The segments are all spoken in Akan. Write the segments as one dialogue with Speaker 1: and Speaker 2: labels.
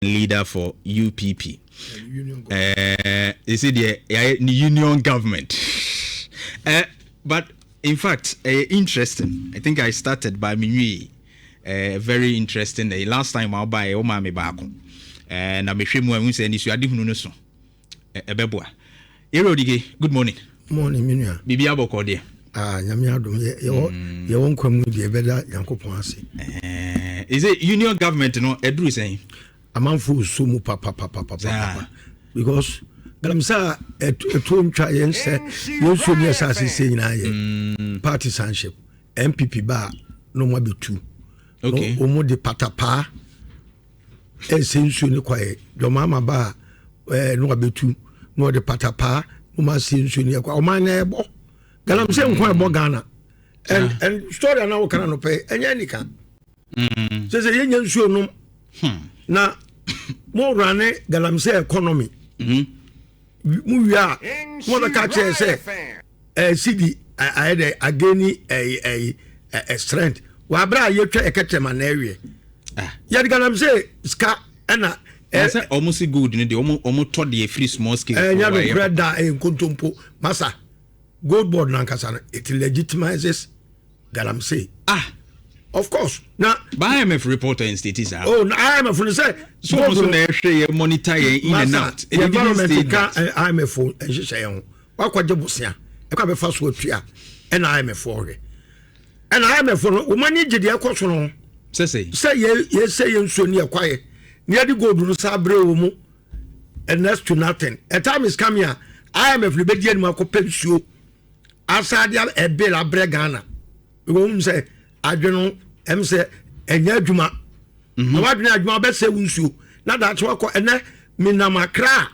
Speaker 1: Leader for UPP. They say the union government. But in fact, interesting. I think I started by me. Very interesting. Last time I buy o ma me baako. Na mehwɛ mu a hu sɛ nisuade hunu no so. Ɛbɛboa. Yɛrɛ Odike, good morning.
Speaker 2: Morning, me nua.
Speaker 1: Biribi abɔkɔ deɛ?
Speaker 2: Ah, Nyame adom, yɛwɔ nkwa mu deɛ, ɛbɛda Nyankopɔn ase.
Speaker 1: Is it union government no ɛduru sɛn?
Speaker 2: Amanfo so mu papapapapapa because galamsey a ɛto ntwa yɛn sɛ yɛn nsuo ne asase sɛ nyinaa yɛ partisanship. NPP ba a, na ɔmo abɛtu na ɔmo de patapaa ɛsɛ nsuo ne kwaeɛ. Dɔm ba a na wabɛtu na ɔde patapaa na ɔmo asɛ nsuo ne kwaeɛ. Ɔman na ɛbɔ galamsey nkwa ɛbɔ Ghana and story a na wɔka no pɛ ɛnyɛ nika sɛ yɛnya nsuo nom na mo run galamsey economy mu wie a, mo bɛka kyerɛ sɛ cedi ayɛ dɛ agani ɛɛ ɛɛ ɛ strength wabere a yɛtwa ɛkɛtɛ ma na ɛwiɛ yɛde galamsey sika ɛna.
Speaker 1: Ɛ sɛ ɔmo si gold no deɛ, ɔmo tɔ deɛ free small scale.
Speaker 2: Ɛnyɛ no korɛ da, ɛyɛ nkontompo masa. Gold Board nankasa no, it legitimizes galamsey. Of course na.
Speaker 1: Ba IMF report and state saa.
Speaker 2: Oh, na IMF no sɛ.
Speaker 1: So ɔmo so na ɛhwɛ yɛ, monitor yɛn in and out.
Speaker 2: The environment ka IMF nhyehyɛ yɛn ho wakɔgye bosea ɛkɔ abɛfa so atua, ɛna IMF ɔhwɛ, ɛna IMF no wɔn ani gye deɛ ɛkɔ so no.
Speaker 1: Sɛsɛ.
Speaker 2: Sɛ yɛ yɛsɛ yɛ nsuo ne yɛ kwaeɛ ne yɛde gold no saa abere wɔ mu and next to nothing. A time is coming a IMF no bɛdi anim akɔpɛ nsuo asade ɛbill abrɛ Ghana because wɔn sɛ adwene no sɛ ɛnyɛ adwuma na wadwene adwuma bɛsɛ wo nsuo na daakye wakɔ. Ɛnɛ menam Akra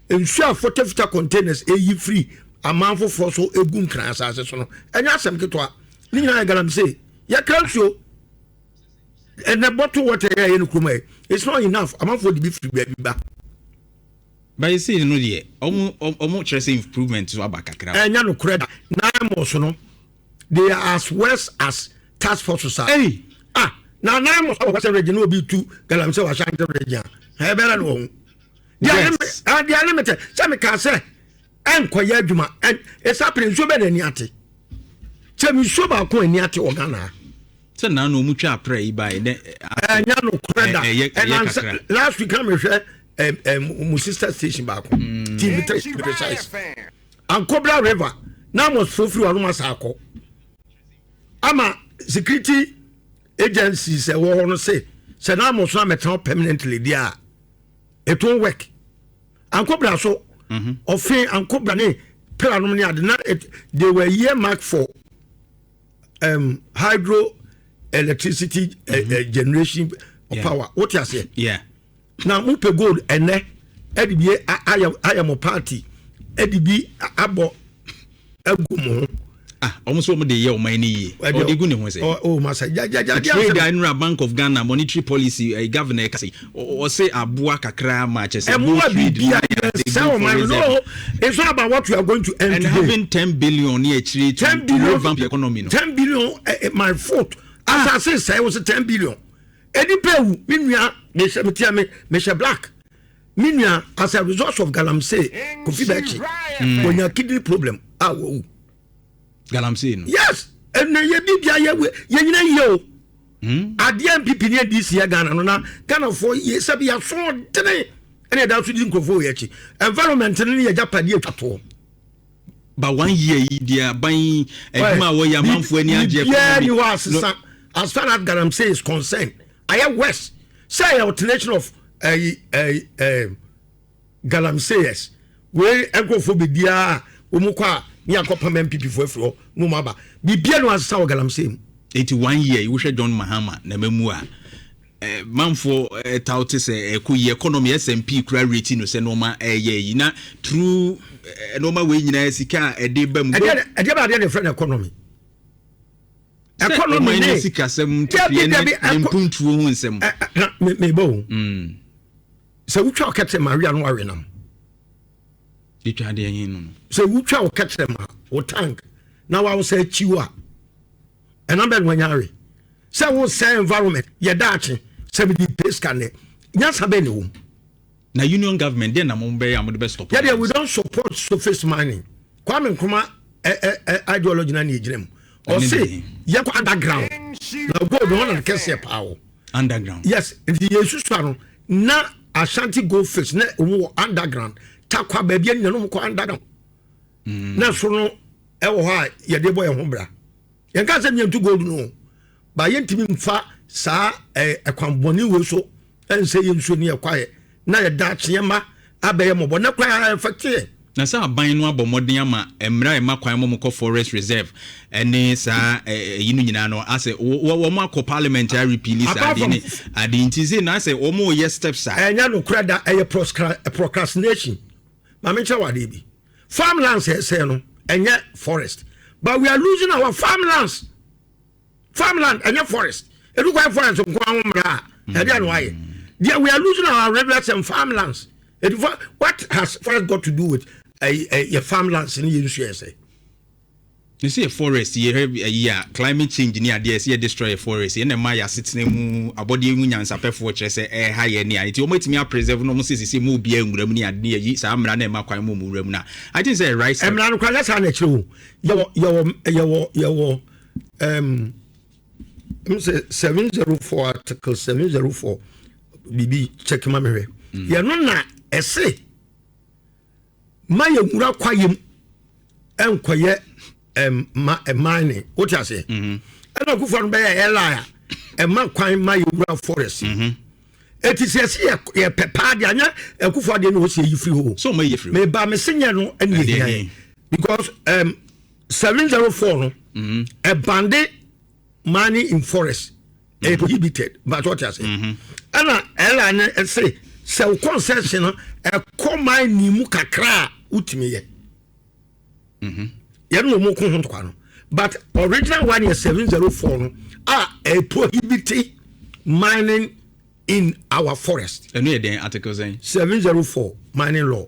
Speaker 2: a, nsuo a 40 footer containers ɛyi firi aman foforɔ so egu Nkran asase so no, ɛnyɛ asɛm ketewa. Ne nyinaa yɛ galamsey. Yɛkra nsuo ɛnɛ, bottle water yɛ ɛyɛ no kurom yɛ, it's not enough. Amanfoɔ de bi firi baabi ba.
Speaker 1: Bɛyɛ sei no deɛ, ɔmo kyerɛ sɛ improvement so aba kakra.
Speaker 2: Ɛnyɛ no korɛ da. NAIMOS no, they are as worse as task force sa.
Speaker 1: Hey.
Speaker 2: Ah, na NAIMOS wɔ Western Region na obi tu galamsey wɔ Ashanti Region a, ɛbɛrɛ no wɔ ho. They are limited sɛ meka sɛ ɛnkɔyɛ adwuma. Ɛsa pere nsuo bɛ n'ani ate sɛ nsuo baako ani ate wɔ Ghana ha.
Speaker 1: Sɛ naa na ɔmo twa aprɛ yi ba yi dɛ.
Speaker 2: Ɛnyɛ no korɛ da.
Speaker 1: Ɛyɛ
Speaker 2: ɛna
Speaker 1: kakra.
Speaker 2: Last week na mehwɛ mu sister station baako, TV3 to be precise, Ankobra River na mɔsofo firi wɔn asa akɔ ama security agencies ɛwɔ hɔ no sɛ na mɔso amɛtena permanently deɛ a, it won't work. Ankobra so ɔfin Ankobra ne pelanom ne ade na they were earmarked for hydro electricity generation of power. Wote aseɛ?
Speaker 1: Yeah.
Speaker 2: Na mopɛ gold ɛnɛ ɛde bi ayɛ mo party, ɛde bi abɔ agu mo ho.
Speaker 1: Ah, ɔmo sɛ ɔmo de yɛ ɔman ni yie, ɔde gu ne ho sɛ.
Speaker 2: Ɔ masa gyagyagya.
Speaker 1: Trade anura Bank of Ghana monetary policy governor kasa, ɔsɛ aboa kakra ma kyɛ sɛ.
Speaker 2: Ɛmoa biribi a sɛ ɔman no, it's not about what you are going to earn
Speaker 1: and
Speaker 2: today.
Speaker 1: Having 10 billion ní akyire to
Speaker 2: 10 billion
Speaker 1: revamp the economy no.
Speaker 2: 10 billion, my foot. Asase sɛ wɔ sɛ 10 billion edi pɛ wu. Mi nua, mehyɛ mi tia mi mehyɛ black. Mi nua, as a result of galamsey, Kofi Bɛkyi wonya kidney problem a wɔwu.
Speaker 1: Galamsey no.
Speaker 2: Yes, ɛnna yɛ bi bia yɛ yɛ nyina yie o. Adeɛ NPP ne NDC yɛ Ghana no na Ghanafoɔ yɛ sɛbi yɛaso ɔdene, ɛna yɛda so di nkurɔfoɔ wɔ yɛkyi. Environment no ne yɛ gyapadeɛ atwa toɔ.
Speaker 1: But one year yi deɛ, aban adwuma a wɔyɛ, amanfoɔ ani agye.
Speaker 2: Biribiara ni hɔ asesa as far as galamsey is concerned. Ayɛ worse sɛ ɛyɛ alternation of ɛyi ɛyi ɛɛ galamseyers wei nkurɔfoɔ bɛdiaa wɔn kɔ a ne akɔpam NPP foɔ afiri hɔ na wɔn aba. Biribiara ni hɔ asesa wɔ galamsey mu.
Speaker 1: Eti one year yi, wohwɛ John Mahama na mamu a, manfoɔ taw te sɛ ɛkɔ yi economy, S&P kura rate no sɛ nneɛma ɛyɛ yi na through nneɛma wei nyinaa, sika a ɛde ba mu.
Speaker 2: Ɛdeɛ bɛ adeɛ de fɛ no economy.
Speaker 1: Sɛ
Speaker 2: economy
Speaker 1: ɔman
Speaker 2: ne
Speaker 1: ne sikasɛm
Speaker 2: Dabi,
Speaker 1: ntotoeɛ ne
Speaker 2: dabi,
Speaker 1: ne mpuntuo ho nsɛm.
Speaker 2: Na mebɔ o. Sɛ wotwa wo kɛtɛ ma awia no wawe nam.
Speaker 1: Etwa adeɛ yɛn no.
Speaker 2: Sɛ wotwa wo kɛtɛ ma wo tank na wawo sɛ akyiw a, ɛnam bɛ no wanya awe sɛ wo sɛ environment yɛ daakye sɛ mede pay sika nɛ. Nyansa bɛn na ɛwɔ mu?
Speaker 1: Na union government deɛ na mo bɛyɛ a mo de bɛ stop?
Speaker 2: Yɛdeɛ, we don't support surface mining. Kwame Nkrumah ɛ ideology na ne yɛgyina mu. Ɔse yɛkɔ underground na gold hɔ na kɛseɛ paa wɔ.
Speaker 1: Underground?
Speaker 2: Yes, nti yɛsusua no na Ashanti Gold Fields na ɔmu wɔ underground, Takwa baabi a nyina no kɔ underground na so no ɛwɔ hɔ a yɛde bɔ yɛn ho bra. Yɛnka sɛ miɛntu gold no ba, yɛntumi mfa saa ɛkwan bɔne wei so ɛnsɛ yɛ nsuo ne yɛkwaeɛ na yɛda akyeɛ ma abɛyɛ mmɔbɔ na koraa ɛfɛteɛ.
Speaker 1: Na sɛ aban no abɔ mmɔden ama mmerɛ a ɛma kwan ma kɔ forest reserve ɛne saa ɛyi no nyinaa no, asɛ wɔn akɔ parliament a repeal saa adeɛ ne ade, nti sɛ na asɛ wɔn yɛ steps a.
Speaker 2: Ɛnyɛ nokorɛ da, ɛyɛ procrastination. Maame, nkyerɛ wɔ adeɛ bi. Farmlands ɛsɛ no ɛnyɛ forest, but we are losing our farmlands. Farmland ɛnyɛ forest. Edu kwan forest nko ahom mmara a ɛde ano ayɛ deɛ. We are losing our rivers and farmlands. Edu for what has forest got to do with yɛ farmlands ne yɛ nsuo ɛsɛ?
Speaker 1: Ne sɛ yɛ forest yɛ ayi a, climate change ni adeɛ ɛsɛ yɛ destroy yɛ forest yɛn na ɛma yɛ asetena mu abɔdeɛ mu nyansapɛfoɔ kyerɛ sɛ ɛha yɛ ne a, nti wɔn atumi apreserve no. Wɔn sɛ sisi mu obiara nwura mu ne ade ne yɛyi saa mmara na ɛma kwan mu mu wura mu na I think sɛ right step.
Speaker 2: Mmara no kora nyɛ saa na ɛkyerɛ o. Yɛwɔ sɛ 704, article 704 biribi, check ma mehwɛ. Yɛno na ɛse ma yɛ nwura kwayem ɛnkɔyɛ ma mining, wote aseɛ? Ɛna Akufo no bɛyɛ LI a ɛma kwan ma yɛ wura forest. Eti sɛ yɛsi yɛ yɛpɛ paa deɛ, anyɛ Akufo adeɛ na wɔsi eyi firi hɔ.
Speaker 1: So ɔmo ayi firi hɔ.
Speaker 2: Meba me se nyɛ no ɛna ehia yɛ because 704 no ɛban mining in forest, ɛyɛ prohibited, but wɔte ase. Ɛna LI no ɛse sɛ o concession no ɛkɔ mining mu kakra a, wotumi yɛ. Yɛn na wɔn ko ho ntɔkwa no, but original one yɛ 704 no a ɛ prohibit mining in our forest.
Speaker 1: Ɛno yɛ den article sɛn?
Speaker 2: 704 mining law.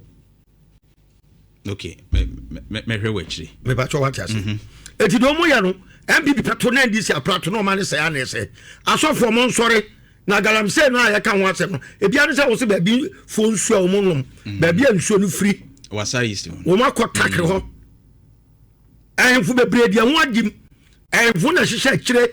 Speaker 1: Okay, mɛhwɛ wɔ akyire.
Speaker 2: Mepatwɛ, wate ase? Eti deɛ ɔmo yɛ no, NPP pɛto na NDC aprato na ɔma ne sɛ ana ɛsɛ asɔfoɔ mo nsɔre na galamsey no a yɛka ho asɛm no, ebia ne sɛ wɔsɛ baabi fo nsuo a wɔn nom, baabi a nsuo no firi.
Speaker 1: Wasa East hɔ.
Speaker 2: Wɔn akɔ takere hɔ. Ɛhemfo bebree deɛ ho agyim, ɛhemfo na ɛhyehyɛ akyire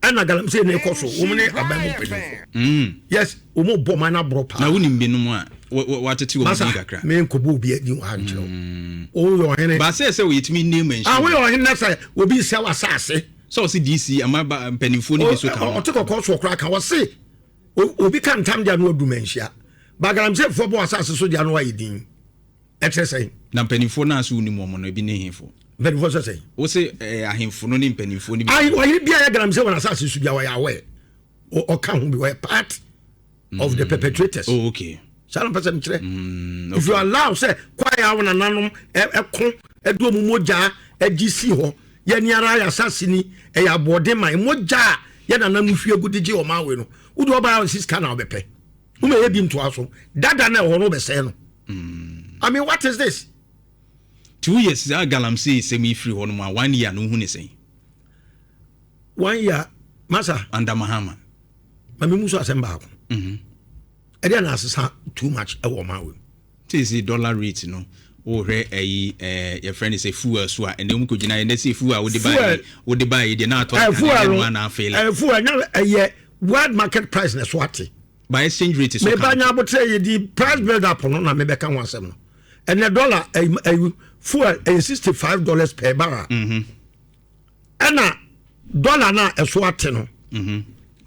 Speaker 2: ɛna galamsey no kɔ so, wɔn ne aban mu mpanyinfoɔ. Yes, wɔn bɔ ɔman no aborɔ paa.
Speaker 1: Na wonim binom a watete wɔn
Speaker 2: masa
Speaker 1: din kakra?
Speaker 2: Me nkɔbɔ obi adi wɔ ha nkyerɛ wo. Woyɛ ɔhene.
Speaker 1: Baasɛ sɛ wɔyɛtumi name nhyɛ.
Speaker 2: Ah, woyɛ ɔhene na sɛ obi sɛ w'asase.
Speaker 1: Sɛ ɔse DC ama mpanimfoɔ no bi so ka ho.
Speaker 2: Ɔte kɔkɔɔ soɔ koraa ka, wɔse obi ka ntam deɛ no wadu manhyia ba galamseyfoɔ bɔ asase so deɛ no wayɛ din, ɛkyerɛ sɛn?
Speaker 1: Na mpanimfoɔ no a so wonim wɔn no, ebi ne hemfo?
Speaker 2: Mpanimfoɔ sɛ sɛn?
Speaker 1: Wo se ahemfo no ne mpanimfoɔ no bi.
Speaker 2: Ayi, ɔhene bia yɛ galamsey wɔ n'asase so bia, ɔyɛ awɛ, ɔka ho bi, ɔyɛ part of the perpetrators.
Speaker 1: Oh, okay.
Speaker 2: Saa na mpɛ sɛ mekyerɛ. If you allow sɛ kwae a wo nananom ɛko ɛde ɔmu mogya agye si hɔ, yɛne ara yɛ asase ni, ɛyɛ aboɔden ma mogya a yɛ nananom hwie gu de gye ɔma awe no, wode ɔbaa ɔsi sika na wobɛpɛ woma yɛ bi ntoa so dada na ɛwɔ no wobɛsɛe no. I mean, what is this?
Speaker 1: Nti woyɛ saa galamsey sɛm yi firi hɔ nom a, one year no, wohu ne sɛn?
Speaker 2: One year, masa.
Speaker 1: Under Mahama.
Speaker 2: Ma memu so asɛm baako. Ɛdeɛ na asesa too much ɛwɔ ɔma wei.
Speaker 1: Seesei dollar rate no, wohwɛ ayi yɛfrɛ no sɛ fuel so a, ɛnɛ mu kɔgyina ɛnɛ sɛ fuel a wode baeɛ, wode baeɛ deɛ na atɔ.
Speaker 2: Fuel
Speaker 1: no ana afeele.
Speaker 2: Fuel nya ɛyɛ world market price na so ate.
Speaker 1: By exchange rate so.
Speaker 2: Meba nya abotrɛ, yɛ di price build up no na mebɛka ho asɛm no. Ɛnɛ dollar ɛyi fuel ɛyɛ $65 per barrel. Ɛna dollar na ɛso ate no,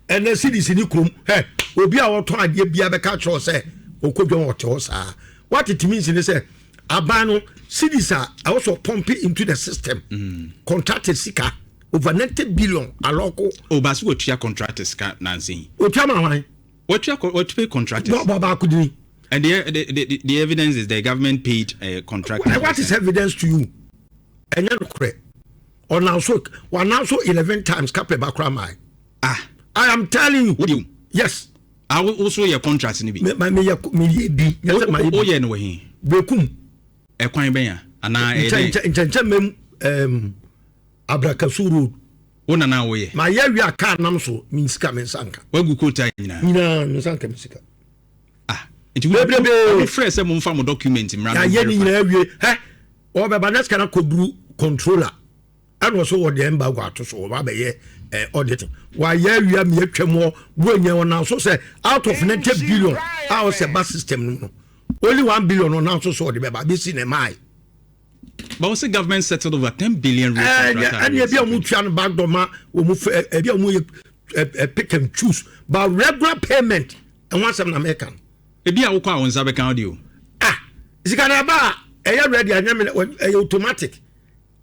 Speaker 2: ɛnɛ cedis ni kurom ɛ, obi a ɔtɔn adeɛ bia bɛka kyerɛw sɛ ɔkɔ dwam, ɔte hɔ saa. What it means ne sɛ aban no cedis a ɛwɔ sɛ pump into the system, contracted sika over 90 billion alɔko.
Speaker 1: O baasi wɔtua contractors ka nansi.
Speaker 2: Otua ma hwan?
Speaker 1: Wɔtua, wɔtua contractors.
Speaker 2: Bɔ baako dini.
Speaker 1: And the evidence is the government paid contractors.
Speaker 2: What is evidence to you? Ɛnyɛ nokorɛ. Ɔnam so wanam so 11 times kapɛ bakora maa.
Speaker 1: Ah.
Speaker 2: I am telling you.
Speaker 1: Wo de?
Speaker 2: Yes.
Speaker 1: Ah, wo so yɛ contract ni bi?
Speaker 2: Me ma me yɛ, me yɛ bi. Nyɛ sɛ ma yɛ bi.
Speaker 1: O yɛ no wɔ he?
Speaker 2: Bekum.
Speaker 1: Ɛkwan bɛn a anaa ɛyɛ dɛn?
Speaker 2: Nkyɛnkyɛn mɛm Abrakasu Road.
Speaker 1: Wo nana wo yɛ?
Speaker 2: Ma yɛ wi a kaa nam so, mi sika mi nsa nka.
Speaker 1: Wagu kota nyinaa?
Speaker 2: Nyinaa mi nsa nka mi sika.
Speaker 1: Nti
Speaker 2: Bebrebe.
Speaker 1: wo frɛ sɛ momfa mo document mmra na
Speaker 2: Yɛayɛ ne
Speaker 1: verify.
Speaker 2: nyinaa awie hɛ, ɔbɛba na sika no akɔduru controller, ɛna ɔso wɔde embargo ato so, wɔba bɛyɛ audit. Wayɛ awia mi atwam hɔ, wɔnyɛ ɔnam so sɛ out of 90 billion a ɔsɛ ba system no mu no, only 1 billion ɔnam so sɛ ɔde bɛba bɛsi ne maae.
Speaker 1: But also government settled over 10 billion road contractor.
Speaker 2: Ɛne ebi a wɔn tua no back door ma wɔn fɛ, ebi a wɔn yɛ pick and choose, but regular payment ɛho asɛm na mɛka no.
Speaker 1: Ebi a wokɔ a wo nsa bɛka wo de o.
Speaker 2: Ah, sika na ba a ɛyɛ ready, anyɛ mi ɛyɛ automatic,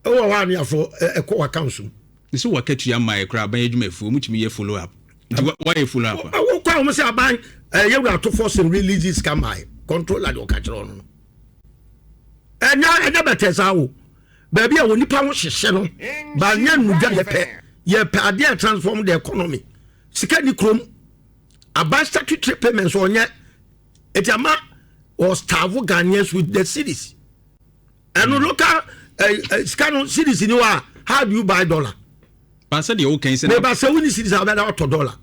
Speaker 2: ɛwɔ hɔ a ne afɔ ɛkɔ wɔ account so.
Speaker 1: Ne sɛ wakatua ma yɛ koraa, aban adwumafuo mutumi yɛ follow up, nti wayɛ follow up a?
Speaker 2: Wokɔ a wɔn sɛ aban ɛyɛ wura ato force and release sika maa yɛ controller de ɔka kyerɛ ɔno no, ɛnyɛ bɛtɛ saa o. Baabi a wɔ nipa ho hyehyɛ no ba nyɛ nnudwa, yɛpɛ adeɛ a transform the economy. Sika ni kurom, aban statutory payments ɔnyɛ, eti ama ɔstarve Ghanaians with the cedis. Ɛno local sika no, cedis ni hɔ a, how do you buy dollar?
Speaker 1: Ba sɛ deɛ wokan sɛ
Speaker 2: meba sɛ woni cedis a wobɛda watɔ dollar,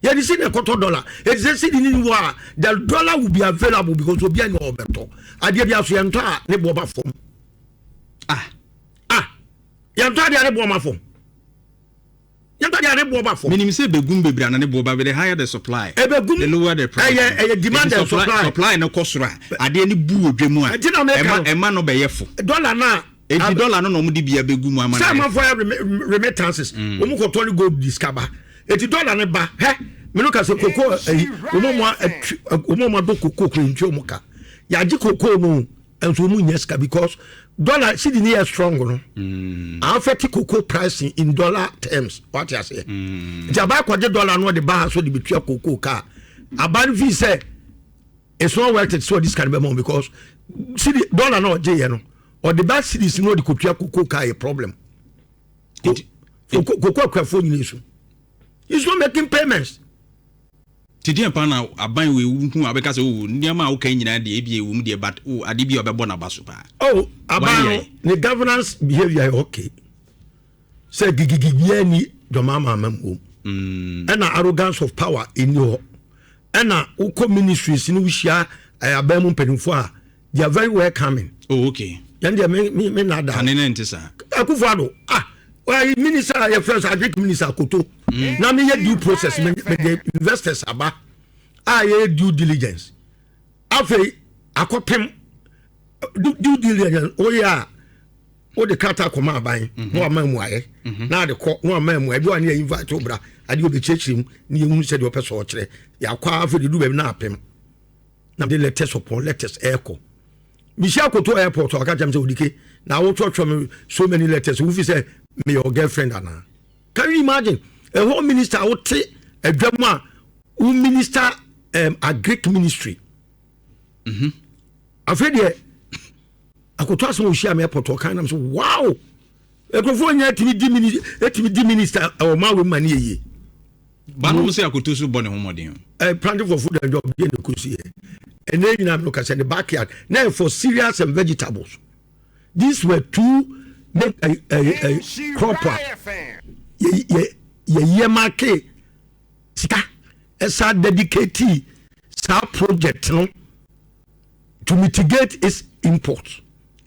Speaker 2: yɛde si na ɛkɔtɔ dollar. Ɛti sɛ cedi ni hɔ a, the dollar will be available because obi anya ɔbɛtɔ adeɛ bi aso. Yɛntɔ a, ne boɔ ba fam. Ah, yɛntɔ adeɛ a, ne boɔ ma fam. Yɛntɔ adeɛ a, ne boɔ ba fam.
Speaker 1: Menim sɛ bɛgum bebree ana ne boɔ ba, the higher the supply,
Speaker 2: ɛbɛgum
Speaker 1: the lower the price.
Speaker 2: Ɛyɛ demand
Speaker 1: Nti
Speaker 2: and supply.
Speaker 1: Supply no kɔ soro a, adeɛ no bu wɔ dwa mu a,
Speaker 2: Ɛnti na meka
Speaker 1: ɛma
Speaker 2: no.
Speaker 1: ɛma no bɛyɛ fo.
Speaker 2: Dollar na
Speaker 1: Enti dollar no na ɔmo de bia bɛgu mu ama
Speaker 2: sɛ
Speaker 1: no ayɛ fo.
Speaker 2: amanfoɔ yɛ remittances, wɔn kɔtɔ ne gold di sika ba, eti dollar ne ba hɛ mene ka sɛ koko ɛyi, wɔn mu atwi, wɔn mu adɔ koko kuro nti wɔn ka yagye koko no nso wɔn nyɛ sika because dollar cedi ni yɛ strong no affect cocoa pricing in dollar terms. Wate aseɛ? Nti aban akɔgye dollar no, ɔde ba ha so de betua koko kaa. Aban no fi sɛ it's not worth it sɛ ɔde sika no bɛma wɔn because cedi dollar na ɔgye yɛ no, ɔde ba cedis no, ɔde kotua koko kaa yɛ problem. Koko akuafoɔ nyina so, he's not making payments.
Speaker 1: Nti deɛ pa na aban wei hu a bɛka sɛ o nneɛma a woka nyinaa deɛ, ebi ɛwɔ mu deɛ, but o ade bi a ɔbɛbɔ n'aba so paa.
Speaker 2: Oh, aban no ne governance behaviour yɛ okay, sɛ gigigigi ni dɔm ama mu, ɛna arrogance of power ɛni hɔ, ɛna wokɔ ministries ne wohyia aban mu mpanimfoɔ a, they are very welcoming. Yɛn deɛ me na da.
Speaker 1: Kane ne nte saa.
Speaker 2: Akufo Addo, ah, wɔyɛ minister a yɛfrɛ sɛ agric minister Akoto na meyɛ due process, me de investors aba a yɛyɛ due diligence. Afei akɔpem due diligence woyɛ a, wode krataa kɔma aban na wama mu ayɛ na ade kɔ na wama mu ayɛ bi wa ne yɛ invite wo bra adeɛ obɛkyerɛkyerɛ mu ne yɛhunu sɛdeɛ ɔpɛ sɛ ɔkyerɛ. Yɛakɔ a, afei de du baabi na apem na de letters upon letters ɛɛkɔ. Mehyia Akoto airport a, ɔka kyerɛ me sɛ, "Odike na wotwerɛtwerɛ me so many letters, wofi sɛ meyɛ your girlfriend anaa?" Can you imagine a whole minister a wote adwa mu a wo minister agric ministry? Afei deɛ Akoto asɛm a ɔhyia me airport ɔka nam so, wow, nkurɔfoɔ nyɛ ɛtumi di minister, ɛtumi di minister ɛwɔ maa wɔ mu ma ne yɛ yie.
Speaker 1: Banom sɛ Akoto so bɔ ne ho mmɔden o.
Speaker 2: Planting for food and job deɛ ne kɔsi yɛ ɛnɛ nyinaa no kasɛ ne backyard na yɛ for cereals and vegetables. These were two main crop a yɛ yɛ mark sika ɛsa dedicate saa project no to mitigate its import.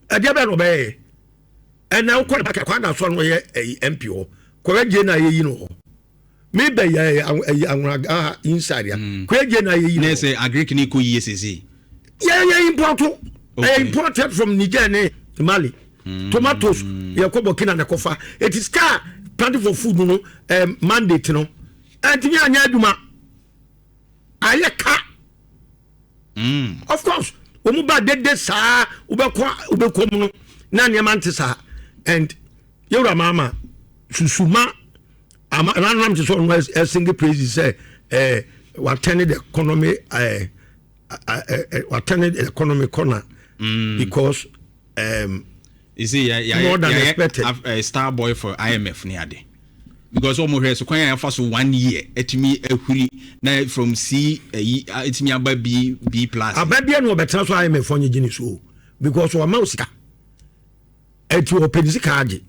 Speaker 2: Ɛdeɛ bɛyɛ na ɔbɛyɛ ɛnna wokɔ ne backyard kwan na so no yɛ ɛyi MP hɔ kɔyɛ gye na yɛyi no hɔ mi bɛ yɛ ɛyi anwuraga ha inside ya kɔyɛ gye na yɛyi no
Speaker 1: Ne
Speaker 2: hɔ.
Speaker 1: sɛ agric ne kɔ yie sese.
Speaker 2: Yɛ import, ɛyɛ imported from Niger ne Mali. Tomatoes yɛkɔ Burkina na ɛkɔfa. It is car planting for food no mandate no ɛntumi anyɛ adwuma, ayɛ ka. Of course wɔn ba dede saa, wobɛkɔ wobɛkɔ mu no na nneɛma nte saa, and yɛwura maama susuma ama nanam te sɛ ɔno ɛsing praises sɛ waturn the economy, waturn the economy corner because
Speaker 1: You see, yeah,
Speaker 2: more than
Speaker 1: yeah,
Speaker 2: expected.
Speaker 1: Star boy for IMF ne ade. Because wɔn hwɛ so kwan a yɛfa so one year ɛtumi ahuri na from C ɛyi ɛtumi aba B, B plus.
Speaker 2: Aba bia na ɔbɛtena so IMF ɔnye gye ne so o, because ɔma wo sika, ɛti ɔpɛ ne sika agye.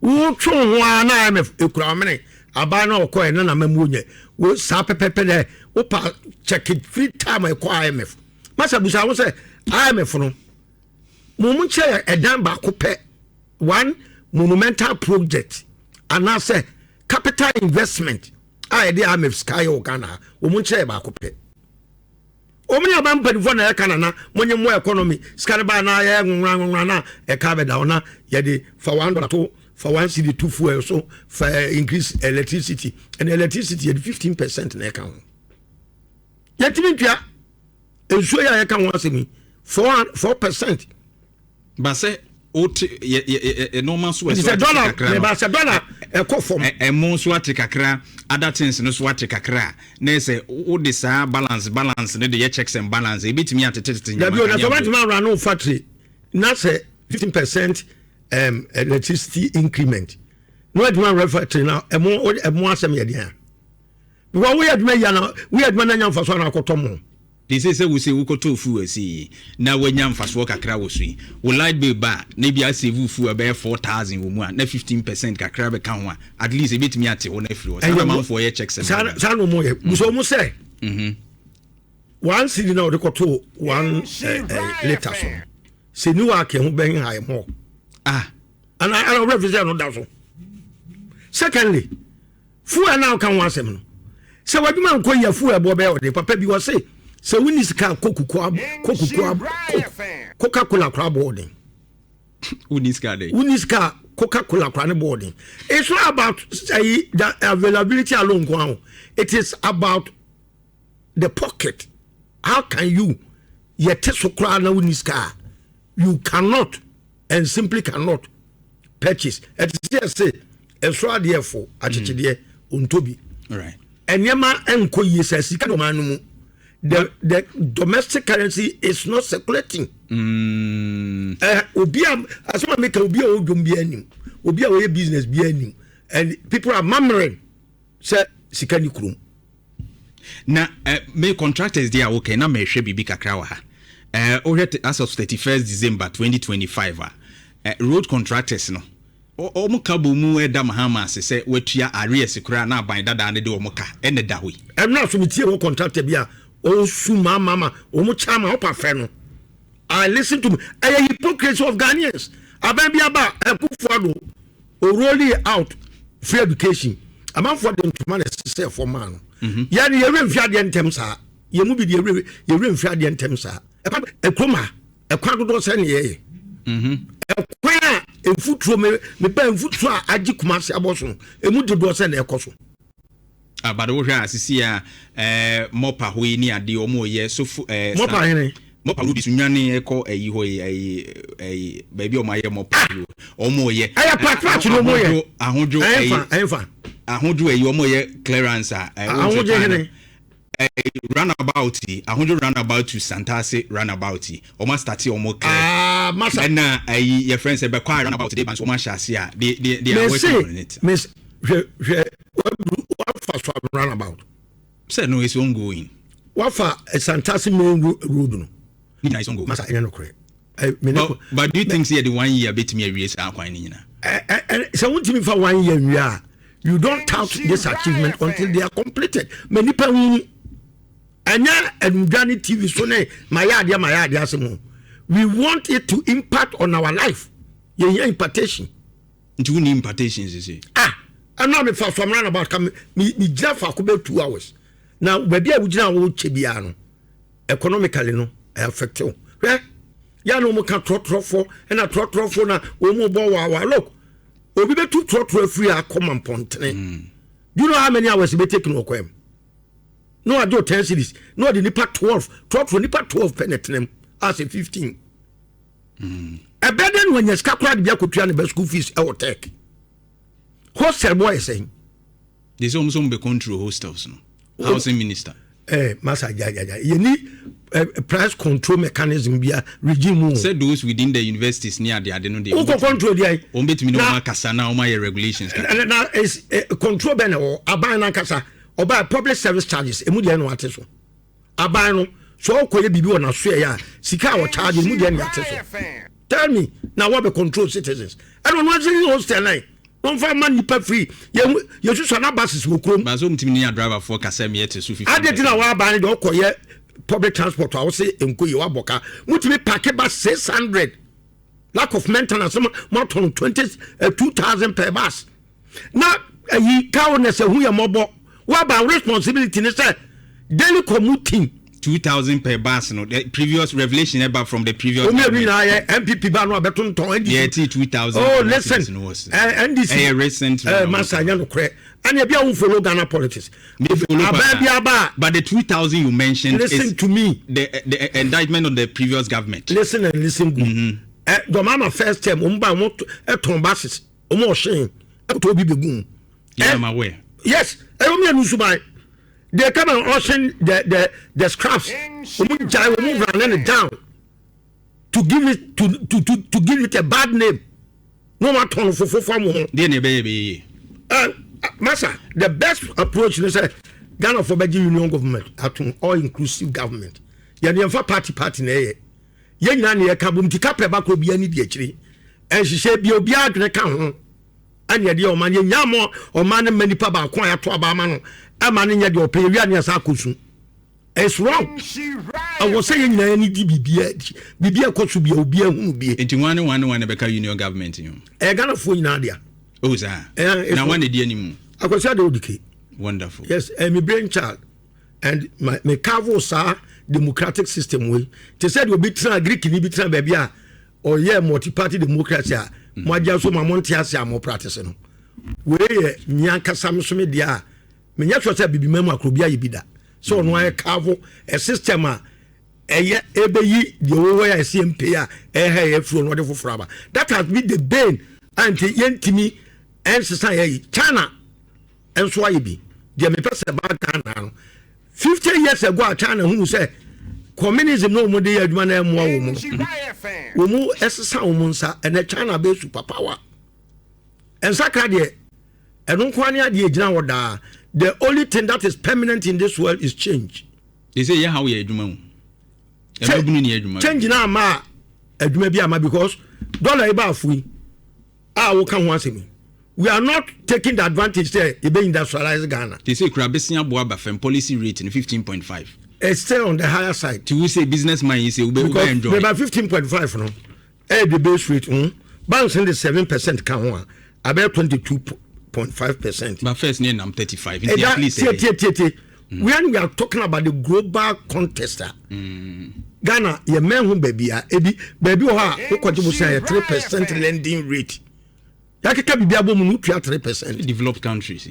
Speaker 2: Wotwe wo ho ara na IMF ekura ɔmene aban na ɔkɔɛ na namamuo nyɛ wo saa pɛpɛpɛ dɛ. Wopa check it free time ɛkɔ IMF. Masa busa ho sɛ IMF no mo nkyerɛ ɛdan baako pɛ, one monumental project anaasɛ capital investment a yɛde IMF sika yɛ wɔ Ghana ha. Wɔn nkyerɛ baako pɛ. Wɔn ne aban mpanimfoɔ na ɛka nana mo nye mo economy sika no baa na yɛ nwonwa nwonwa na ɛka bɛda hɔ na yɛde fa $1 to fa 1 cedi to fuel so, fa increase electricity, and electricity yɛde 15% na ɛka ho. Yɛtumi ntua nsuo yɛ a yɛka ho asɛm yi 4%.
Speaker 1: Ba sɛ wote yɛ yɛ yɛ nneɛma so.
Speaker 2: Nti sɛ dollar meba sɛ dollar ɛkɔ fam.
Speaker 1: Ɛmo nso ate kakra, other things no so ate kakra, na sɛ wode saa balance ne de yɛ checks and balance, ebitumi atetetete.
Speaker 2: Dabi o, na sɛ wɔntumi awura no factory na sɛ 15% electricity increment na wɔntumi awura factory na ɛmo asɛm yɛ deɛ, because woyɛ adwuma yi ana woyɛ adwuma na nya nfa so ana akɔtɔ mo.
Speaker 1: De sɛ wo sɛ wokɔtɔ fuel asi yi na woanya mfasoɔ kakra wɔ so yi, wo light bill ba na bi asave fuel bɛyɛ 4,000 wɔ mu a, na 15% kakra bɛka ho a, at least ebɛtumi ate hɔ no afiri hɔ. Saa na manfoɔ yɛ checks and
Speaker 2: saa na ɔmo yɛ busa ɔmo sɛ 1 cedi na ɔde kɔtɔ 1 litre so sɛ ni wa akɛ ho bɛn ha mɔ.
Speaker 1: Ah.
Speaker 2: Ana ɔbɛ fi sɛ ɛno da so. Secondly, fuel na ɔka ho asɛm no sɛ wadwuma nkɔ yɛ fuel bɔ bɛyɛ ɔde papa bi wɔ se sɛ wonni sika kokuku Coca Cola kora bɔ ɔden.
Speaker 1: Wonni sika de.
Speaker 2: Wonni sika, Coca Cola kora ne bɔ ɔden. It's not about the availability alone nko aho, it is about the pocket. How can you yɛte so koraa na wonni sika, you cannot and simply cannot purchase. Ɛte sɛ ɛsɛ ɛso adeɛ fo akyekyedeɛ ontobi. Nneɛma nkɔ yie sɛ sika dɔm ano mu, the domestic currency is not circulating. Obi a asɛm a meka, obi a ɔwɔ dwom bi anim, obi a ɔyɛ business bi anim, and people are murmuring sɛ sika ni kurom.
Speaker 1: Na me contractors deɛ a wokɛ na mehwɛ biribi kakra wɔ ha. Wohwɛ as of 31st December 2025 a, road contractors no ɔmo ka bɔ mu ɛda Mahama ase sɛ watua arrears koraa na aban dadaa no de ɔmo ka ɛna da hɔ yi.
Speaker 2: Ɛno aso metie wɔ contractor bi a ɔsu maamama ɔmo kyama ɔpa fɛ no. I listen to me, ɛyɛ hypocrisy of Ghanaians. Aban bi aba, Akufo Addo ɔroll out free education, amanfoɔ de ntoma na ɛsesɛ fɔm maa no. Yɛne yɛwerɛ mfi adeɛ ntɛm saa, yɛn mu bi de yɛwerɛ mfi adeɛ ntɛm saa. Ɛkurom ha, ɛkwan dodoɔ sɛ ne yɛyɛ ɛkwan a mfuturo mepɛ mfuturo a agye Kumase abɔ so no, emu dodoɔ sɛ na ɛkɔ so.
Speaker 1: Abade wohwɛ a sisi a mɔpa hɔ yi ne adeɛ ɔmo yɛ sofo
Speaker 2: Mɔpa hene?
Speaker 1: Mɔpa road Sunyani ɛkɔ ɛyi hɔ yi, ɛyi baabi a ɔmo ayɛ mɔpa yi, ɔmo yɛ.
Speaker 2: Ɛyɛ patch na ɔmo yɛ.
Speaker 1: Ahodwo ɛyi.
Speaker 2: Ɛnfa ɛnfa.
Speaker 1: Ahodwo ɛyi ɔmo yɛ clearance a.
Speaker 2: Ahodwo hene?
Speaker 1: Roundabout yi, Ahodwo roundabout to Santase roundabout yi, ɔmo astart ɔmo clear.
Speaker 2: Aa masa.
Speaker 1: Ɛna ɛyi yɛ fɛn sɛ bɛkɔ a roundabout de ba nso ɔmo ahyɛ ase a they are working on it.
Speaker 2: Mese hwɛ hwɛ, waduru wafa so roundabout.
Speaker 1: Sɛ no, it's ongoing.
Speaker 2: Wafa Santase main road no.
Speaker 1: Ne nyinaa is ongoing.
Speaker 2: Masa, ɛnyɛ nokorɛ.
Speaker 1: But do you think say the one year betumi awie saa kwan ne nyinaa?
Speaker 2: Sɛ wontumi fa one year nwie a, you don't tout this achievement until they are completed. Ma nipa hu, ɛnyɛ anudwa ne TV so ne ma yɛ adeɛ ma yɛ adeɛ asɛm o. We want it to impact on our life. Yɛhia impartation.
Speaker 1: Nti wonni impartation sisi?
Speaker 2: Ah, ɛno a mefa so amena about ka me gyina faako bɛ 2 hours na baabi a wogyina a wɔkyɛ biara no, economically no ɛ affect wo. Hwɛ, yà na wɔn ka trɔtrɔfo ɛna trɔtrɔfo na wɔn bɔ waawa. Look, obi bɛ tu trɔtrɔ afiri akɔ mpɔntene. Do you know how many hours bɛ take no ɔkɔ mu na wagye o 10 cedis na ɔde nipa 12 trɔtrɔ, nipa 12 pɛ na ɛtena mu asɛ 15? Ɛbɛ dɛ na wanya sika koraa de bi akɔtua ne bɛ school fees ɛwɔ tech hostel bɔ yɛ sɛn?
Speaker 1: De sɛ ɔmo sɛ ɔmo bɛ control hostels no, housing minister.
Speaker 2: Masa, gyagyagya, yɛni price control mechanism bia regime mu.
Speaker 1: Sɛ those within the universities ne ade ade no de.
Speaker 2: Wokɔ control deɛ.
Speaker 1: Wɔn bɛtumi ne wɔn akasa na wɔn ayɛ regulations.
Speaker 2: Na control bɛn na wɔ aban nankasa ɔbaa public service charges emu deɛ na wate so? Aban no so ɔkɔyɛ biribi wɔ n'aso yɛ a, sika a wɔcharge emu deɛ na yɛate so? Tell me, na wɔbɛ control citizens ɛna ɔno ase hostel nine. Wɔmfa ma nipa free. Yɛsusua na buses wɔ kurom.
Speaker 1: Baso mtumi ne driverfoɔ kasa mi ɛte so 15.
Speaker 2: Ade ti na waba ne deɛ ɔkɔyɛ public transport a wɔsɛ nko yie wabɔ ka. Mutumi park bus 600. Lack of maintenance mo atɔn 22,000 per bus. Na ayi car owners ɛho yɛ mɔbɔ. Waba responsibility ne sɛ daily commuting.
Speaker 1: 2,000 per bus no, the previous revelation eba from the previous.
Speaker 2: Omi ebi na ayɛ NPP ba no abɛtontɔn NDC.
Speaker 1: Yeah, ti 2,000.
Speaker 2: Oh, listen, NDC.
Speaker 1: Recent.
Speaker 2: Masa nya no korɛ. Ɛna ebi a follow Ghana politics.
Speaker 1: Me follow
Speaker 2: Abɛn bi aba.
Speaker 1: But the 2,000 you mentioned.
Speaker 2: Listen
Speaker 1: is
Speaker 2: to me.
Speaker 1: The indictment on the previous government.
Speaker 2: Listen and listen good. Jɔnma first term, wɔn ba wɔn ɛtɔn buses, wɔn ɔhyɛn, ɛtɔ obi bɛ gun.
Speaker 1: Yeah, I'm aware.
Speaker 2: Yes, ɛyɛ omi ɛnu suban. They come and auction the scraps. Omu jai, omu run it down to give it to to to to give it a bad name. No one turn for mo.
Speaker 1: Deɛ na ɛbɛyɛ bɛyɛ.
Speaker 2: Masa, the best approach is say Ghana for bɛgye union government ato all inclusive government. Yɛn yɛn fa party party na ɛyɛ. Yɛn nyinaa na yɛ ka bom ti kapɛ baako obiara ni di akyire. Ɛnhyehyɛ bi obiara adwene ka ho. Ɛna yɛde ɔman yɛn nya mo ɔman ne mma nipa baako a yɛato aba ama no ɛma ne nyɛ deɛ ɔpɛ yɛwia ne yɛsa akɔ su. It's wrong. Ɛwɔ sɛ yɛn nyinaa ni di biribiara biribiara kɔ so bia obiara hunu bie.
Speaker 1: Nti wane wane wane bɛka union government yi ho.
Speaker 2: Ɛyɛ Ghanafoɔ nyinaa dea.
Speaker 1: Oh saa. Na wane di anim.
Speaker 2: Akwasi Ade Odike.
Speaker 1: Wonderful.
Speaker 2: Yes, my brain child and my me carve saa democratic system wei. Te sɛ deɛ obi tena Greek ni bi tena baabi a ɔyɛ multi party democracy a mo agya so ma mo nte ase a mo practice no. Wei yɛ mmea nkasa me so me deɛ a menyɛ sure sɛ bibi mamu akoro bi ayɛ bi da. So ɔno ayɛ carve a system a ɛyɛ ɛbɛyi deɛ wɔwɔ yɛ ɛsɛ mpe a ɛhɛ yɛ furo no ɔde foforɔ aba. That has been the bane anti yɛntumi ɛnsesa yɛ yi. China nso ayɛ bi. Deɛ mepɛ sɛ ba Ghana no 50 years ago a China hunu sɛ communism na wɔn de yɛ adwuma na ɛmoa wɔn no, wɔn ɛsesa wɔn nsa. Ɛnɛ China bɛ super power. Nsakra deɛ ɛno nko ara ne adeɛ gyina hɔ daa. The only thing that is permanent in this world is change.
Speaker 1: They say yɛ how yɛ adwuma o. Ɛbɛbunu ni adwuma.
Speaker 2: Change na ama adwuma bi ama because dollar yi ba afo yi a wɔka ho asɛm yi. We are not taking the advantage there. Ebe industrialize Ghana.
Speaker 1: They say kura besi abo aba fam policy rate in 15.5.
Speaker 2: It's still on the higher side.
Speaker 1: To say businessman you say ube ube enjoy.
Speaker 2: About 15.5 no. The base rate banks in the 7% ka ho a about 22.5%.
Speaker 1: But first near nam 35. At least
Speaker 2: when we are talking about the global contest, Ghana ye men ho baby a ebi baby ho a wo bo say 3% lending rate. Yakeka bibi abo mu no tua 3%.
Speaker 1: Developed countries.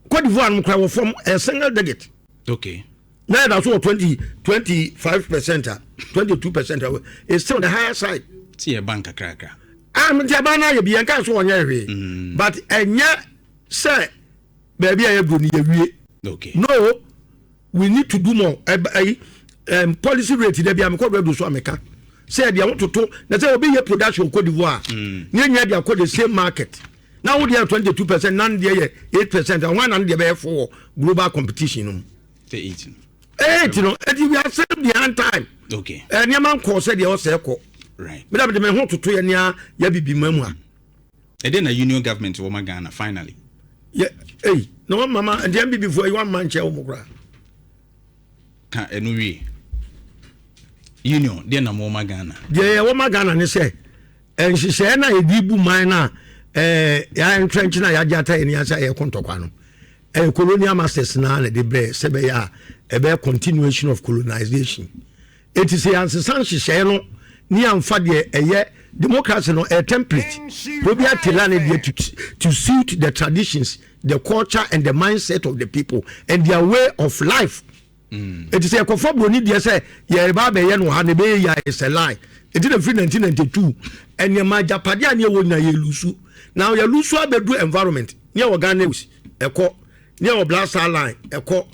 Speaker 2: Cote d'Ivoire no kra wo form a single digit.
Speaker 1: Okay.
Speaker 2: Now that's what 25%, 22% it's still on the higher side.
Speaker 1: See a bank cracker.
Speaker 2: I'm the banana you be and can't so on your but and yet say baby I go near.
Speaker 1: Okay.
Speaker 2: No, we need to do more. Policy rate there be I'm called so America. Say they want to talk. They say obi production Cote d'Ivoire. Near they are the same market. Now they are 22%, none there 8%, and one and they for global competition.
Speaker 1: The 8.
Speaker 2: 8, you know, we are still behind time.
Speaker 1: Okay.
Speaker 2: And your man call said they also call.
Speaker 1: Right.
Speaker 2: But the man want to to near Yabi Memwa.
Speaker 1: And then a union government to Ghana finally.
Speaker 2: Yeah, hey, no mama, and then before you want man chair Omokra.
Speaker 1: Can anyway. Union, then I'm Woma Ghana.
Speaker 2: Yeah, Woma Ghana, they say. And she said, na edibu mine ya entrench na ya jata eni asa ye kontokwa no. Colonial masters na na de bre sebe ya ebe continuation of colonization. It is a ansesan hyehyɛ no ni amfa de eye democracy no a template. Obi atela na de to suit the traditions, the culture and the mindset of the people and their way of life. It is a kofo broni de say ye ba be ye no ha na be ya is a lie. It is free 1992 and ye ma japade ane wo na ye lusu. Now ye lusu abedu environment. Near wo Ghana news ekọ, near wo Black Star Line ekọ,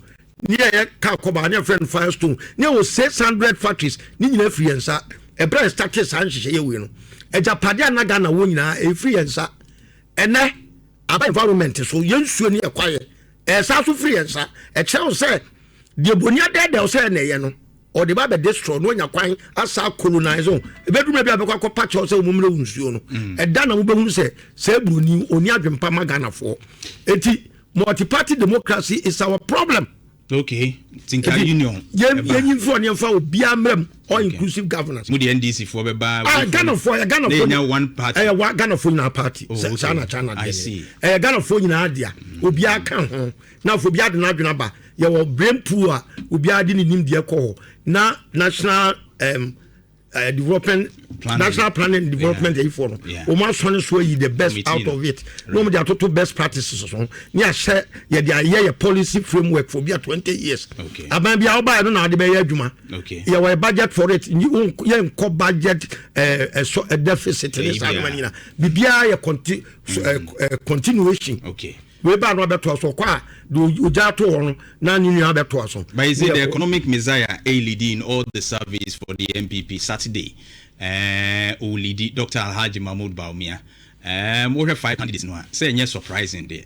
Speaker 2: near ye car koba near friend Firestone, near wo 600 factories ni nyina free ensa. E bra start san hyehyɛ ye we no. E japade ana Ghana wo nyina e free ensa. Ene aba environment so ye nsuo ni ekwaye. E sa so free ensa. E kyerɛ wo sɛ de boni adede wo sɛ na ye no. Ɔde ba bɛ destroy na ɔnya kwan asa colonize o. Ebeduru bi a bɛkɔ akɔ pakyɛw sɛ ɔmo mmerɛ nsuo no ɛda na wobɛhunu sɛ sɛ buroni oni adwempa ma Ghanafoɔ. Eti multi party democracy is our problem.
Speaker 1: Okay, tinka union.
Speaker 2: Yɛn yɛn nfi ɔne nfa obiara mmerɛ mu, all inclusive governance.
Speaker 1: Mo de NDC foɔ bɛba.
Speaker 2: Ah, Ghanafoɔ yɛ Ghanafoɔ.
Speaker 1: Ne yɛ one party.
Speaker 2: Ɛyɛ wa Ghanafoɔ nyinaa party.
Speaker 1: Oh, okay.
Speaker 2: Saa na China
Speaker 1: I
Speaker 2: deɛ
Speaker 1: see.
Speaker 2: Ɛyɛ Ghanafoɔ nyinaa dea, obiara ka ho na afɔ obiara de n'adwene aba. Yɛwɔ brain pool a obiara de ne nimdeɛ kɔ hɔ na national development
Speaker 1: Planning.
Speaker 2: National Planning and Development ayifoɔ no, wɔn asɔne so ayi the best
Speaker 1: Committee
Speaker 2: out
Speaker 1: no.
Speaker 2: of it na wɔn de atoto best practices so ne ahyɛ yɛde ayɛ yɛ policy framework for bi a 20 years. Aban bi a ɔbaayɛ no na ade bɛyɛ adwuma. Yɛwɔ a budget for it. Yɛnkɔ budget ɛsɔ deficit ne
Speaker 1: Ɛyi
Speaker 2: saa
Speaker 1: biara.
Speaker 2: nneɛma nyinaa, biribiara yɛ continuation. Wei baa no abɛtoa so, ɔkɔ a de ogya ato hɔ no na ne nua abɛtoa so.
Speaker 1: But you see, the economic messiah a leading all the surveys for the NPP Saturday. Lead Dr. Alhaji Mahmoud Bawumia. We have five candidates no. Say yes, surprising there.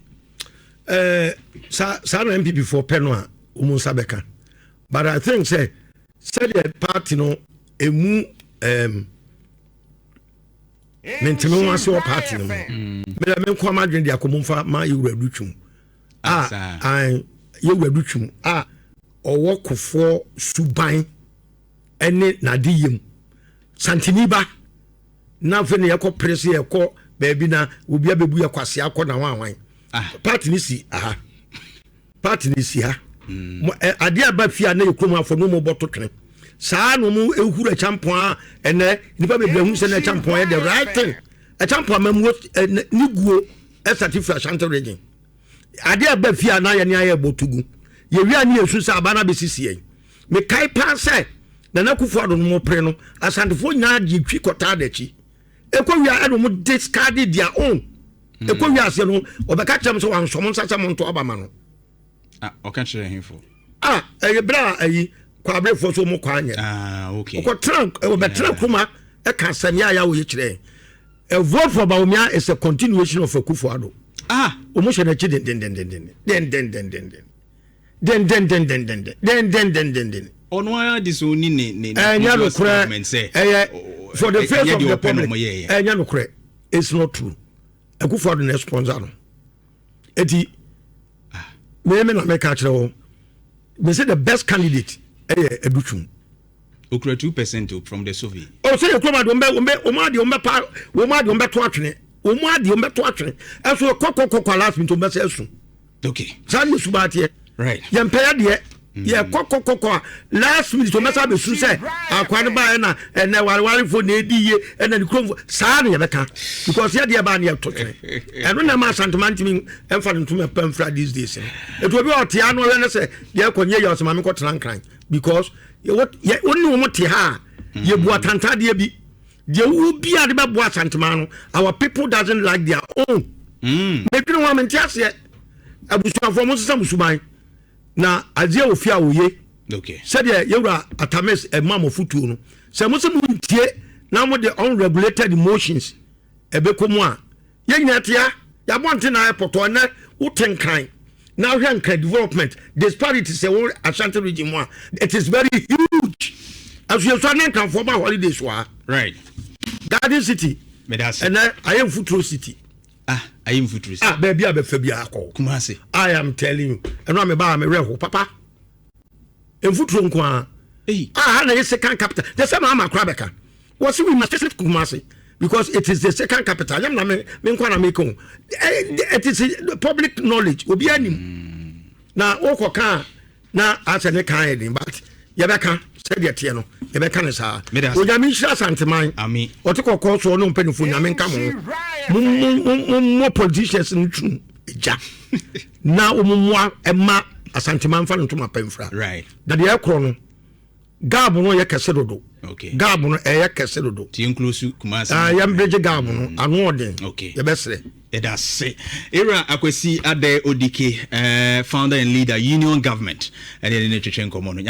Speaker 2: Saa na NPP foɔ pɛ no a wɔn nsa bɛka, but I think sɛ sɛdeɛ party no emu menteme ho ase wɔ party no mu, mɛdɛ me nkɔ ama adwene de akɔ mu nfa ma yɛwura Adutwum a
Speaker 1: Saa.
Speaker 2: Yɛwura Adutwum a ɔwɔ Kofoɔ suban ɛne n'ade yam santini ba na afei na yɛkɔ pere so, yɛkɔ baabi na obi abɛbu yɛ kwase akɔ na hwan
Speaker 1: Ah.
Speaker 2: Party ni si aha, party ni si ha. Adeɛ a ba fie a na yɛ kurom afɔ no mo bɔ to twene saa na ɔmo ehuru Acheampong a ɛnɛ nipa bebree hu sɛ na Acheampong yɛ the right thing. Acheampong amamuo ɛ ne guo ɛsate firi Ashanti Region. Adeɛ a ba fie a na yɛ ne ayɛ bɔ tugu yɛwia ne yɛsu sɛ aba no abɛsisi yɛn. Mekae paa sɛ Nana Akufo Addo no mo pere no, Asantefoɔ nyinaa gye twi kɔtaa n'akyi. Ɛkɔ wia ɛna ɔmo discard their own. Ɛkɔ wia aseɛ no, ɔbɛka kyerɛ m sɛ wansɔ mo nsa sɛ mo nto aba ma no.
Speaker 1: Ah, ɔka kyerɛ hemfo?
Speaker 2: A ɛyɛ berɛ a ayi kwaberefoɔ so ɔmo kɔ anyɛ.
Speaker 1: Ah, okay.
Speaker 2: Ɔkɔtena, ɔbɛtena kuroma ɛka asɛm yɛ a yɛ a wɔyɛ kyerɛ a vote for Bawumia is a continuation of Akufo Addo.
Speaker 1: Ah.
Speaker 2: Ɔmo hyɛ n'akyi dendendendenden dendendendenden dendendendenden dendendendenden.
Speaker 1: Ɔno ara de so ni ne
Speaker 2: Ɛnyɛ
Speaker 1: previous
Speaker 2: nokorɛ.
Speaker 1: government sɛ
Speaker 2: Ɛyɛ for the face
Speaker 1: ɛnyɛ
Speaker 2: of
Speaker 1: deɛ
Speaker 2: the
Speaker 1: ɔpɛ na
Speaker 2: public.
Speaker 1: ɔmo yɛɛyɛ.
Speaker 2: Ɛnyɛ nokorɛ, it's not true. Akufo Addo na sponsor no. Eti mɛmɛ na mɛka kyerɛ wɔn mɛ sɛ the best candidate ɛyɛ Adutwum.
Speaker 1: Okura 2% from the survey.
Speaker 2: Ɔ sɛ yɛ kurom adi wɔn bɛ wɔn bɛ wɔn adi wɔn bɛ pa wɔn adi wɔn bɛ to atwene, wɔn adi wɔn bɛ to atwene ɛso kɔkɔkɔkɔ last minute wɔn bɛ sɛ ɛso. Saa ne suba ateɛ. Yɛn pɛ yɛ deɛ yɛ kɔkɔkɔkɔ a last minute wɔn bɛ sɛ abɛsu sɛ akwa no ba ɛna ɛnɛ warewarefo na edi yie ɛna ne kurom saa na yɛbɛka because yɛ deɛ ba ne yɛ to twene. Ɛno na ɛma Asantuma ntumi ɛnfa ne ntoma pɛ nfra these days no. Etu obi a ɔte ano ɔyɛ ne sɛ deɛ ɛkɔ nye yɛ ɔsɛ maame kɔ tena Nkran because yɛ wɔ yɛ wɔn ne wɔn te ha a yɛ bu atantadeɛ bi deɛ wo bi a de bɛboa Asantuma no, our people doesn't like their own. Medwene ho a mente aseɛ. Abusuafoɔ mo sesa mo suban na adeɛ wɔ fie a wɔye. Sɛdeɛ yɛwura Atames ɛma mo fotuo no sɛ mo sɛ mo ntie na mo de unregulated emotions ɛbɛkɔ mu a, yɛn nyinaa tea yɛabɔ nte na ayɛ pɔtɔ. Ɛnɛ wote Nkran na wohwɛ Nkran development disparity sɛ wɔ Ashanti Region mu a, it is very huge. Asuasua ne Nkranfoɔ ba holidays wɔ ha. Garden City
Speaker 1: Medase.
Speaker 2: ɛnɛ ayɛ mfuturo city.
Speaker 1: Ah, ayɛ mfuturo
Speaker 2: Ah, baabi a bɛfa bi akɔ.
Speaker 1: Kumase.
Speaker 2: I am telling you, ɛno a meba a mewerɛ ho papa, mfuturo nko a.
Speaker 1: Hey.
Speaker 2: Ah, ha na yɛ second capital the sɛ maama kora bɛka wɔsi we must visit Kumasi because it is the second capital. Yam na me nkwa na me ko. It is public knowledge, obi anim na wokɔ kan na asɛ ne kan yɛ den, but yɛbɛka sɛdeɛ teɛ no, yɛbɛka ne saa.
Speaker 1: Meda ase.
Speaker 2: Onyame nhyira Asanteman.
Speaker 1: Ami.
Speaker 2: Ɔte kɔkɔɔ soɔ ne mpanyinfoɔ, Nyame nka mo ho. Mo politicians no tum gya na wɔn mmoa ɛma Asanteman fa ne ntoma pɛ nfra. Na deɛ ɛkorɔ no, gap no yɛ kɛse dodo. Gap no ɛyɛ kɛse dodo.
Speaker 1: Tie nkuro Kumase.
Speaker 2: Ah, yɛn bridge gap no ano ɔden. Yɛbɛsrɛ.
Speaker 1: Ɛda se Ewura Akwasi Adɛ Odike, founder and leader, Union Government, ɛne ɛne ne twetwe nkɔmmɔ no.